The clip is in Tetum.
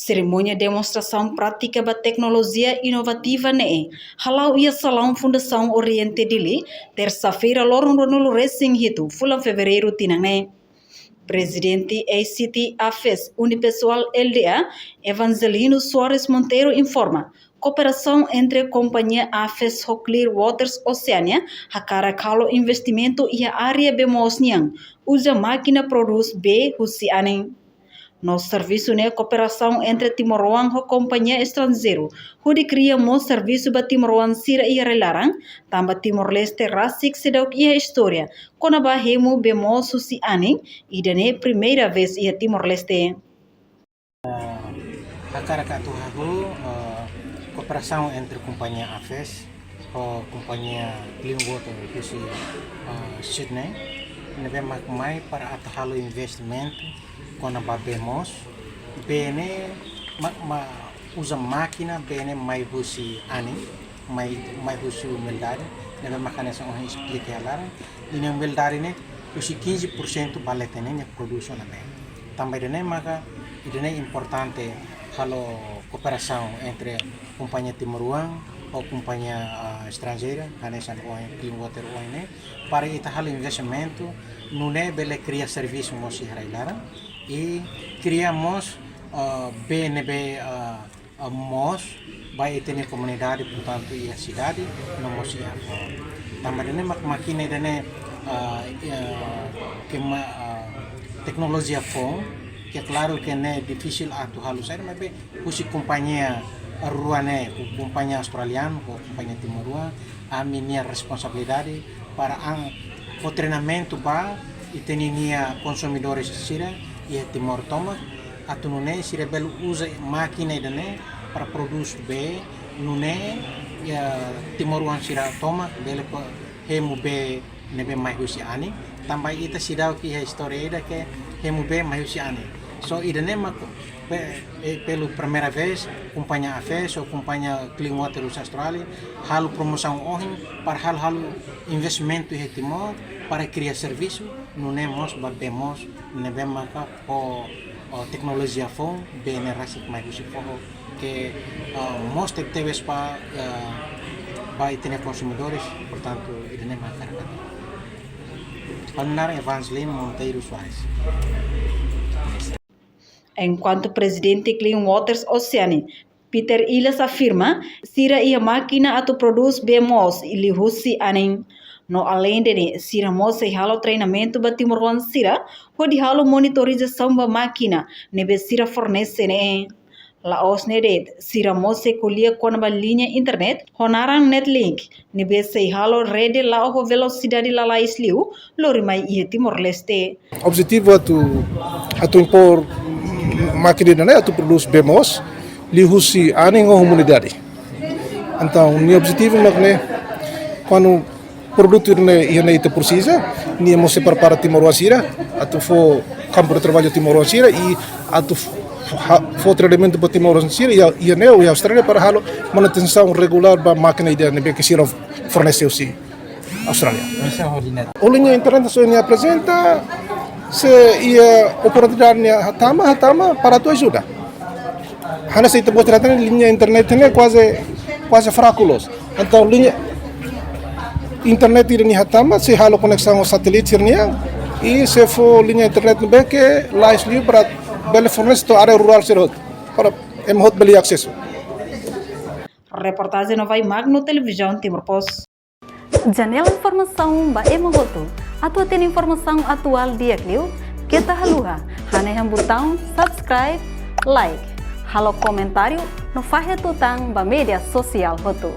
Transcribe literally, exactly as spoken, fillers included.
Serimónia demonstrasaun prátika ba teknolojia inovativa ne'e hala'o iha Salaun Fundasaun Oriente Dili, tersa-feira loron ruanulu resin hitu fulan fevereiru tinan ne'e. Prezidente A C T AFES Unipessoal L D A, Evangelino Soares Monteiro informa, kooperasaun entre kompañia AFES ho Clean Waters Oceania hakarak halo investimentu iha área bee moos nian, uza mákina prodús bee husi anin. No servisu ne'e kooperasaun entre timoroan ho kompañia estranjeiru, hodi kria mós servisu ba timoroan sira iha rai-laran, tanba Timor-Leste rasik seidauk iha istória kona-ba hemu bee moos husi anin, ida-ne'e primeira vez iha Timor-Leste. Eh, hakarak atu hahú, eh, kooperasaun entre kompañia AFES ho kompañia Clean Water husi, eh, Sydney, ne'ebé mak mai para atu halo investimentu kona-ba bee moos, bee ne'e mak, mak uza mákina, bee ne'e mai husi anin, mai, mai husi umweldaden, ne'ebé mak hanesan ohin esplika iha laran, i ne'e umweldaden ne'e husi quinze por cento ba leten ne'e nia prodús ona bee. Tanba ida-ne'e maka, ida-ne'e importante halo kooperasaun entre kompañia timoroan ho kompañia, ah, estranjeira, hanesan ohin Clean Water ohin ne'e, para ita halo investimentu, nune'e bele kria servisu mós iha rai-laran, i kria mós, ah, bee ne'ebé, ah, ah, moos ba ita-nia komunidade, portantu, iha sidade, no mós iha foun. Tanba ida-ne'e mak mákina ida-ne'e, ah, ah, ke ma-, ah, teknolojia foun, ke klaru ke ne'e difisil atu halo saida, maibé husi kompañia rua ne'e, kompañia australianu ho kompañia timoroan, ami-nia responsabilidade para an fó treinamentu ba ita-nia konsumidores sira iha Timor tomak, atu nune'e sira bele uza mákina ida-ne'e para prodús bee, nune'e, iha timoroan sira tomak bele pa hemu bee ne'ebé mai husi anin, tanba ita seidauk iha istória ida ke hemu bee mai husi anin. So, ida-ne'e mak pe-, eh, pela primeira vez, kompañia AFES ho kompañia Clean Water husi Austrália halo promosaun ohin para halo, halo investimentu iha Timor, para kria servisu, nune'e mós ba bee moos, ne'ebé maka ho, ho teknolojia foun, bee ne'e rasik mai husi foho, ke, ah, moos tebetebes ba, ah, ba ita-nia konsumidores, portantu, ida-ne'e mak hakarak atu. Ha'u-nia naran Evangelino Monteiro Soares. Enkuantu Prezidente Clean Waters Oceania, Peter Ilas afirma, sira iha mákina atu prodús bee moos liuhusi anin. No aleinde ne'e, sira mós sei halo treinamentu ba timoroan sira, hodi halo monitorizasaun ba mákina ne'ebé sira fornese ne'e. La'ós ne'e de'it, sira mós sei ko'alia kona-ba liña internet ho naran Netlink, ne'ebé sei halo rede la'o ho velosidade lalais liu, lori mai iha Timor-Leste. Objetivu atu, atu impor mákina ida-ne'e atu prodús bee moos liuhusi anin ho umweldaden. Entaun, nia objetivu mak ne'e, kuandu produtu ne'e, iha ne'e ita presiza, nia mós sei prepara timoroan sira, atu fó kampu de traballu timoroan sira, i atu fó, ha-, fó treinamentu ba timoroan sira, iha, iha ne'e, iha Austrália, para halo manutensaun regulár ba mákina ida ne'ebé ke sira fornese husi Austrália. Ho liña internet só nia aprezenta, se iha oportunidade nia hatama, hatama para atu ajuda. Hanesan ita-boot hatene liña internet ne'e kuaze, kuaze fraku loos. Entaun liña internet ida-ne'e hatama, sei halo koneksaun ho satelite sira-nian, i sei fó liña internet ne'ebé ke lais liu para bele fornese to'o área rurál sira hotu, para ema hotu bele asesu. Reportajen Novai Magno, Televizaun Timor Post. Janela informasaun ba ema hotu. Atu hatene informasaun atuál di'ak liu, keta haluha hanehan butaun subscribe, like, halo komentáriu no fahe tutan ba média sosiál hotu.